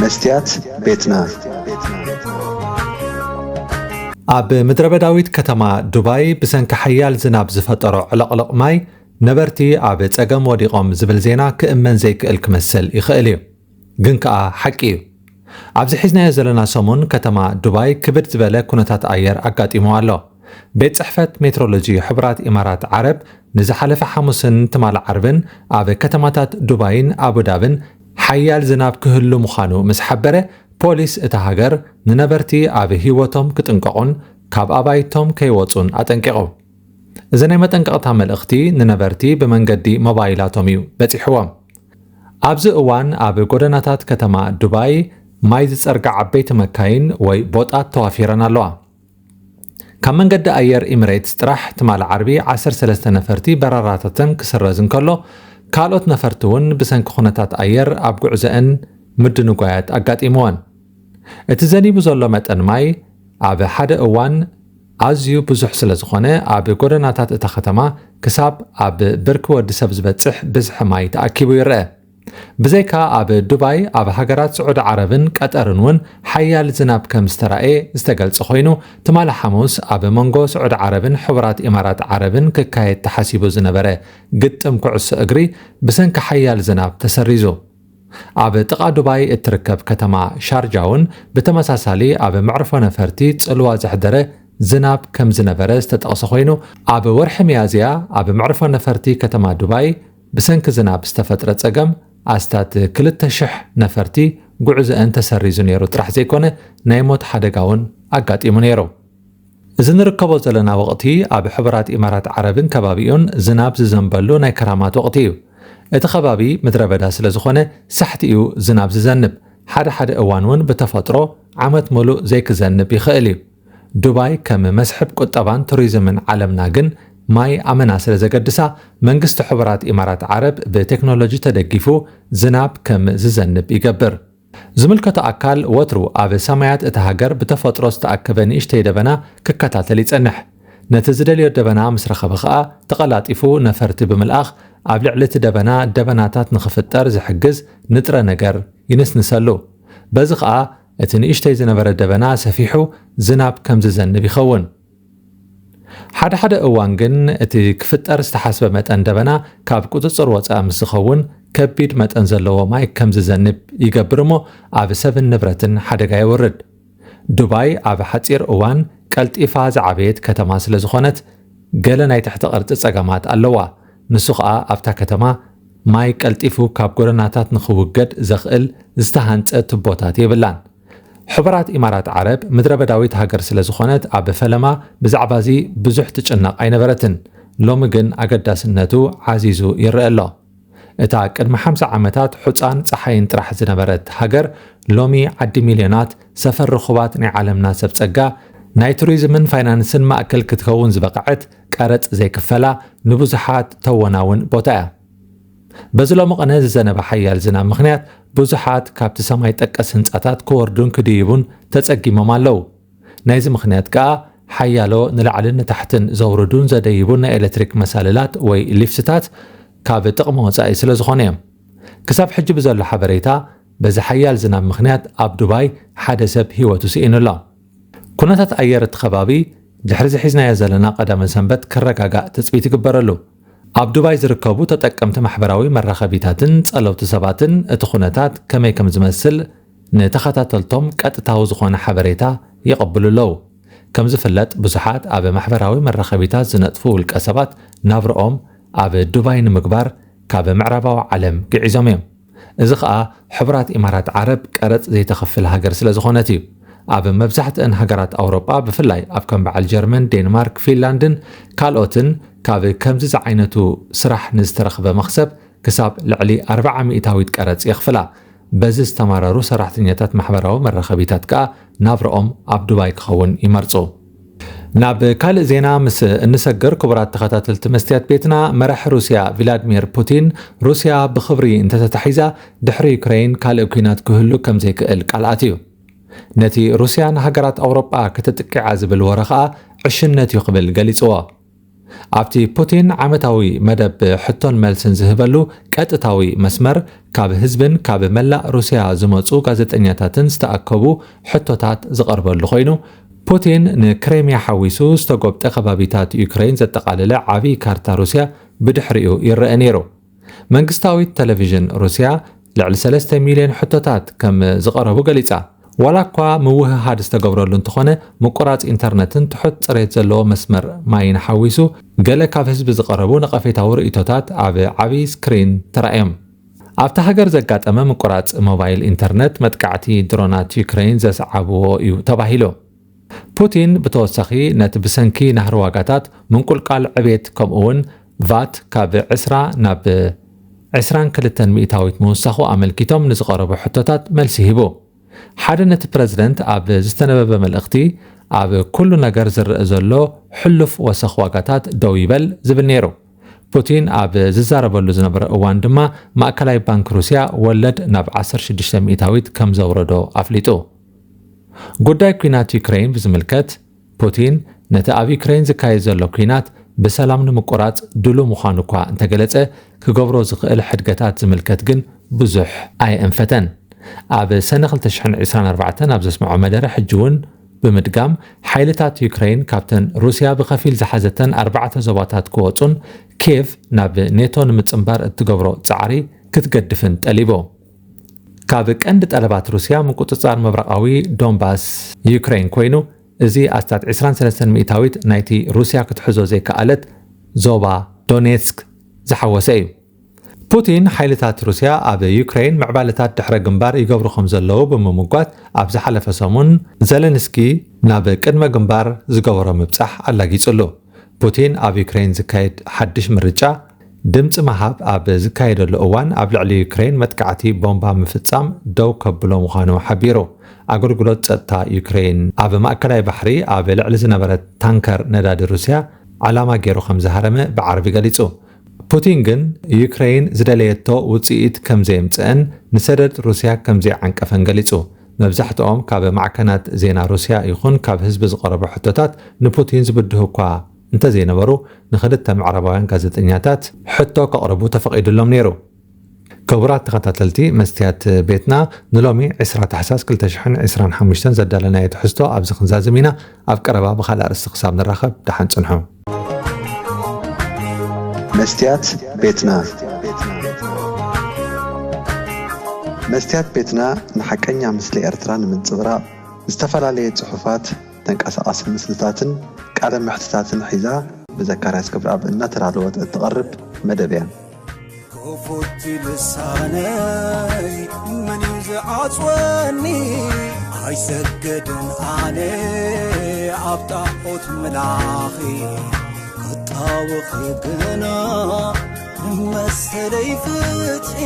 መስትያት ቤትና። ኣብ ምድረ በዳዊት ከተማ ዱባይ ብሰንኪ ሓያል ዝናብ ዝፈጠሮ ዕለቕለቕ ማይ ነበርቲ ኣብ ጸገም ወዲቖም ዝብል ዜና ክእመን ዘይክእል ክመስል ይኽእል እዩ። ግን ከኣ ሓቂ እዩ። ኣብዚ ሒዝናዮ ዘለና ሰሙን ከተማ ዱባይ ክብድ ዝበለ ኩነታት ኣየር ኣጋጢምዋ ኣሎ። ቤት ጽሕፈት ሜትሮሎጂ ሕቡራት ኢማራት ዓረብ ንዝሓለፈ ሓሙስን ትማሊ ዓርብን ኣብ ከተማታት ዱባይን ኣቡዳብን ሓያል ዝናብ ክህሉ ምዃኑ ምስ ሓበረ፣ ፖሊስ እታ ሃገር ንነበርቲ ኣብ ህይወቶም ክጥንቀቑን ካብ ኣባይቶም ከይወጹን ኣጠንቂቑ። እዚ ናይ መጠንቀቕታ መልእኽቲ ንነበርቲ ብመንገዲ ሞባይላቶም እዩ በጺሕዎም። ኣብዚ እዋን ኣብ ጎደናታት ከተማ ዱባይ ማይ ዝጸርጋ ዓበይቲ መካይን ወይ ቦጣት ተዋፊረን ኣለዋ። ካብ መንገዲ ኣየር ኢሚሬትስ ጥራሕ ትማሊ ዓርቢ ዓሰርተ ሰለስተ ነፈርቲ በረራታተን ክስረዝ እንከሎ፣ ካልኦት ነፈርቲ እውን ብሰንኪ ኩነታት ኣየር ኣብ ጉዕዞአን ምድንጓያት ኣጋጢምወን። እቲ ዘኒቡ ዘሎ መጠን ማይ ኣብ ሓደ እዋን ኣዝዩ ብዙሕ ስለ ዝኾነ፣ ኣብ ጎደናታት እታ ከተማ ክሳብ ኣብ ብርኪ ወዲ ሰብ ዝበጽሕ ብዝሒ ማይ ተኣኪቡ ይረአ። ብዘይካ ኣብ ዱባይ፣ ኣብ ሃገራት ስዑዲ ዓረብን ቀጠርን እውን ሓያል ዝናብ ከም ዝተራእየ ዝተገልጸ ኮይኑ፣ ትማሊ ሓሙስ ኣብ መንጎ ስዑዲ ዓረብን ሕቡራት ኢማራት ዓረብን ክካየድ ተሓሲቡ ዝነበረ ግጥም ኩዕሶ እግሪ ብሰንኪ ሓያል ዝናብ ተሰሪዙ። ኣብ ጥቓ ዱባይ እትርከብ ከተማ ሻርጃ እውን ብተመሳሳሊ ኣብ መዕርፎ ነፈርቲ ጽልዋ ዘሕደረ ዝናብ ከም ዝነበረ ዝተጠቕሰ ኮይኑ፣ ኣብ ወርሒ ሚያዝያ ኣብ መዕርፎ ነፈርቲ ከተማ ዱባይ ብሰንኪ ዝናብ ዝተፈጥረ ጸገም ኣስታት ክልተ ሽሕ ነፈርቲ ጉዕዞአን ተሰሪዙ ነይሩ ጥራሕ ዘይኮነ፣ ናይ ሞት ሓደጋ እውን ኣጋጢሙ ነይሩ። እዚ ንርከቦ ዘለና ወቕቲ ኣብ ሕቡራት ኢማራት ዓረብን ከባቢኡን ዝናብ ዝዘንበሉ ናይ ከራማት ወቕቲ እዩ። እቲ ከባቢ ምድረ በዳ ስለ ዝኾነ፣ ሳሕቲ እዩ ዝናብ ዝዘንብ። ሓደ ሓደ እዋን እውን ብተፈጥሮ ዓመት ሙሉእ ዘይክዘንብ ይኽእል እዩ። ዱባይ ከም መስሕብ ቁጠባን ቱሪዝምን ዓለምና ግን ማይ ኣመና ስለ ዘገድሳ፣ መንግስቲ ሕቡራት ኢማራት ዓረብ ብቴክኖሎጂ ተደጊፉ ዝናብ ከም ዝዘንብ ይገብር። ዝምልከቶ ኣካል ወትሩ ኣብ ሰማያት እታ ሃገር ብተፈጥሮ ዝተኣከበ ንእሽተይ ደበና ክከታተል ይጸንሕ። ነቲ ዝደልዮ ደበና ምስ ረኸበ ኸኣ፣ ተቐላጢፉ ነፈርቲ ብምልኣኽ ኣብ ልዕሊ እቲ ደበና ደበናታት ንኽፍጠር ዝሕግዝ ንጥረ ነገር ይንስንሰሉ። በዚ ኸኣ እቲ ንእሽተይ ዝነበረ ደበና ሰፊሑ ዝናብ ከም ዝዘንብ ይኸውን። ሓደ ሓደ እዋን ግን እቲ ክፍጠር ዝተሓስበ መጠን ደበና ካብ ቁጽጽር ወጻኢ ምስ ዝኸውን፣ ከቢድ መጠን ዘለዎ ማይ ከም ዝዘንብ ይገብር እሞ፣ ኣብ ሰብን ንብረትን ሓደጋ የውርድ። ዱባይ ኣብ ሓጺር እዋን ቀልጢፋ ዝዓበየት ከተማ ስለ ዝኾነት፣ ገለ ናይ ትሕቲ ቅርጺ ጸገማት ኣለዋ። ንሱ ኸኣ ኣብታ ከተማ ማይ ቀልጢፉ ካብ ጎደናታት ንኽውገድ ዘኽእል ዝተሃንጸ ቱቦታት የብላን። ሕቡራት ኢማራት ዓረብ ምድረ በዳዊት ሃገር ስለ ዝኾነት፣ ኣብ ፈለማ ብዛዕባ እዚ ብዙሕ ትጭነቕ ኣይነበረትን። ሎሚ ግን ኣገዳስነቱ ዓዚዙ ይረአ ኣሎ። እታ ቅድሚ ሓምሳ ዓመታት ሑጻን ጸሓይን ጥራሕ ዝነበረት ሃገር፣ ሎሚ ዓዲ ሚልዮናት፣ ሰፈር ርኹባት ናይ ዓለምና ሰብ ጸጋ፣ ናይ ቱሪዝምን ፋይናንስን ማእከል ክትከውን ዝበቕዐት፣ ቀረጽ ዘይክፈላ፣ ንብዙሓት ተወናውን ቦታ እያ። በዚ ሎሚ ቅነ ዝዘነበ ሓያል ዝናብ ምኽንያት፣ ብዙሓት ካብቲ ሰማይ ጠቀስ ህንጻታት ክወርዱን ክድይቡን ተጸጊሞም ኣለዉ። ናይዚ ምኽንያት ከኣ፣ ሓያሎ ንላዕልን ንታሕትን ዘውርዱን ዘደይቡን ናይ ኤሌክትሪክ መሳልላት ወይ ሊፍትታት ካብ ጥቕሚ ወጻኢ ስለ ዝኾኑ እዮም። ክሳብ ሕጂ ብዘሎ ሓበሬታ፣ በዚ ሓያል ዝናብ ምኽንያት ኣብ ዱባይ ሓደ ሰብ ህይወቱ ስኢኑ ኣሎ። ኩነታት ኣየር እቲ ከባቢ ድሕሪ እዚ ሒዝናዮ ዘለና ቀዳመ ሰንበት ክረጋጋእ ትጽቢት ይግበረሉ። ኣብ ዱባይ ዝርከቡ ተጠቀምቲ ማሕበራዊ መራኸቢታትን ጸለውቲ ሰባትን እቲ ኩነታት ከመይ ከም ዝመስል ንተኸታተልቶም ቀጥታዊ ዝኾነ ሓበሬታ የቐብሉ ኣለዉ። ከም ዝፍለጥ፣ ብዙሓት ኣብ ማሕበራዊ መራኸቢታት ዝነጥፉ ውልቀ ሰባት ናብርኦም ኣብ ዱባይ ንምግባር ካብ ምዕራባዊ ዓለም ግዒዞም እዮም። እዚ ኸኣ ሕቡራት ኢማራት ዓረብ ቀረጽ ዘይተኸፍል ሃገር ስለ ዝኾነት እዩ። ኣብ መብዛሕትአን ሃገራት ኣውሮጳ፣ ብፍላይ ኣብ ከም በዓል ጀርመን፣ ዴንማርክ፣ ፊንላንድን ካልኦትን፣ ካብ ከምዚ ዝዓይነቱ ስራሕ ንዝተረኽበ መኽሰብ ክሳብ ልዕሊ ኣርብዓ ሚእታዊት ቀረጽ የኽፍላ። በዚ ዝተማረሩ ሰራሕተኛታት ማሕበራዊ መራኸቢታት ከኣ ናብርኦም ኣብ ዱባይ ክኸውን ይመርጹ። ናብ ካልእ ዜና ምስ እንሰግር፣ ክቡራት ተኸታተልቲ መስትያት ቤትና፣ መራሒ ሩስያ ቪላድሚር ፑቲን፣ ሩስያ ብኽብሪ እንተተታሒዛ፣ ድሕሪ ዩክረይን ካልእ ኲናት ክህሉ ከም ዘይክእል ቃል ኣትዩ። ነቲ ሩስያ ንሃገራት ኣውሮጳ ከተጥቅዓ ዝብል ወረ ኸኣ ዕሽነት እዩ ክብል ገሊጽዎ። ኣብቲ ፑቲን ዓመታዊ መደብ ሕቶን መልስን ዝህበሉ ቀጥታዊ መስመር፣ ካብ ህዝብን ካብ መላእ ሩስያ ዝመጹ ጋዜጠኛታትን ዝተኣከቡ ሕቶታት ዝቐርበሉ ኮይኑ፣ ፑቲን ንክሬምያ ሓዊሱ ዝተጎብጠ ከባቢታት ዩክሬን ዘጠቓለለ ዓቢ ካርታ ሩስያ ብድሕሪኡ ይረአ ነይሩ። መንግስታዊት ቴሌቪዥን ሩስያ ልዕሊ ሰለስተ ሚልዮን ሕቶታት ከም ዝቐረቡ ገሊጻ። ዋላ እኳ ምውህሃድ ዝተገብረሉ እንተኾነ፣ ምቁራጽ ኢንተርነትን ትሑት ጽሬት ዘለዎ መስመር ማይን ሓዊሱ፣ ገለ ካብ ህዝቢ ዝቐረቡ ነቐፌታዊ ርእይቶታት ኣብ ዓቢ ስክሪን ተራእዮም። ኣብታ ሃገር ዘጋጠመ ምቁራጽ ሞባይል ኢንተርነት፣ መጥቃዕቲ ድሮናት ዩክሬን ዘስዓብዎ እዩ ተባሂሉ። ፑቲን ብተወሳኺ፣ ነቲ ብሰንኪ ናህሪ ዋጋታት፣ ምንቁልቃል ዕቤት፣ ከምኡውን ቫት ካብ ዕስራ ናብ ዕስራን ክልተን ሚእታዊት ምውሳኹ ኣመልኪቶም ንዝቐረቡ ሕቶታት መልሲ ሂቡ። ሓደ ነቲ ፕረዚደንት ኣብ ዝተነበበ መልእኽቲ፣ ኣብ ኩሉ ነገር ዝረአ ዘሎ ሕሉፍ ወሰኽ ዋጋታት ደው ይበል ዝብል ነይሩ። ፑቲን ኣብ ዝዛረበሉ ዝነበረ እዋን ድማ፣ ማእከላይ ባንክ ሩስያ ወለድ ናብ ዓሰርተ ሽዱሽተ ሚእታዊት ከም ዘውረዶ ኣፍሊጡ። ጉዳይ ኲናት ዩክሬን ብዝምልከት፣ ፑቲን ነቲ ኣብ ዩክሬን ዝካየድ ዘሎ ኲናት ብሰላም ንምቁራጽ ድሉ ምዃኑ እኳ እንተገለጸ፣ ክገብሮ ዝኽእል ሕድገታት ዝምልከት ግን ብዙሕ ኣየእንፈተን። ኣብ ሰነ ክልተ ሽሕን ዕስራን ኣርባዕተን ኣብ ዘስምዖ መደረ፣ ሕጂ እውን ብምድጋም፣ ሓይልታት ዩክሬን ካብተን ሩስያ ብኸፊል ዝሓዘተን ኣርባዕተ ዞባታት ክወጹን ኪየቭ ናብ ኔቶ ንምጽንባር እትገብሮ ጻዕሪ ክትገድፍን ጠሊቡ። ካብ ቀንዲ ጠለባት ሩስያ ምቁጽጻር ምብራቓዊ ዶንባስ ዩክሬን ኮይኑ፣ እዚ ኣስታት ዕስራን ሰለስተን ሚእታዊት ናይቲ ሩስያ ክትሕዞ ዘይከኣለት ዞባ ዶኔትስክ ዝሓወሰ እዩ። ፑቲን፣ ሓይልታት ሩስያ ኣብ ዩክሬን ምዕባለታት ድሕረ ግንባር ይገብሩ ከም ዘለዉ ብምምጓት፣ ኣብ ዝሓለፈ ሰሙን ዘለንስኪ ናብ ቅድመ ግንባር ዝገበሮ ምብጻሕ ኣላጊጹሉ። ፑቲን፣ ኣብ ዩክሬን ዝካየድ ሓድሽ ምርጫ ድምጺ ምሃብ ኣብ ዝካየደሉ እዋን፣ ኣብ ልዕሊ ዩክሬን መጥቃዕቲ ቦምባ ምፍጻም ደው ከብሎ ምዃኑ ሓቢሩ። ኣገልግሎት ጸጥታ ዩክሬን፣ ኣብ ማእከላይ ባሕሪ ኣብ ልዕሊ ዝነበረት ታንከር ነዳዲ ሩስያ ዕላማ ገይሩ ከም ዝሃረመ ብዓርቢ ገሊጹ። ፑቲን ግን፣ ዩክሬን ዝደለየቶ ውጽኢት ከም ዘየምጽአን ንሰደድ ሩስያ ከም ዘይዓንቀፈን ገሊጹ። መብዛሕትኦም ካብ ማዕከናት ዜና ሩስያ ይኹን ካብ ህዝቢ ዝቐረቡ ሕቶታት ንፑቲን ዝብድሁ እኳ እንተዘይነበሩ፣ ንኽልተ ምዕራባውያን ጋዜጠኛታት ሕቶ ከቕርቡ ተፈቒዱሎም ነይሩ። ክቡራት ተኸታተልቲ መስትያት ቤትና፣ ንሎሚ ዕስራ ታሕሳስ ክልተ ሽሕን ዕስራን ሓሙሽተን ዘዳለናዮ ትሕዝቶ ኣብዚ ክንዛዝም ኢና። ኣብ ቀረባ ብኻልእ ኣርእስቲ ክሳብ ንራኸብ፣ ደሓን ጽንሑ። መስትያት ቤትና። መስትያት ቤትና ንሓቀኛ ምስሊ ኤርትራ ንምንጽብራቕ፣ ዝተፈላለየ ጽሑፋት፣ ተንቀሳቓሲ ምስልታትን ቃለ መሕትታትን ሒዛ ብዘካርያስ ገብረኣብ እናተዳለወት እትቐርብ መደብ እያ። ክፉት ልሳነይ መን እዩ ዝዓጽወኒ? ኣይሰግድን ኣነ ኣብ ጣዖት ምላኺ፣ ክጣወኺ ግና መሰለይ ፍትሒ።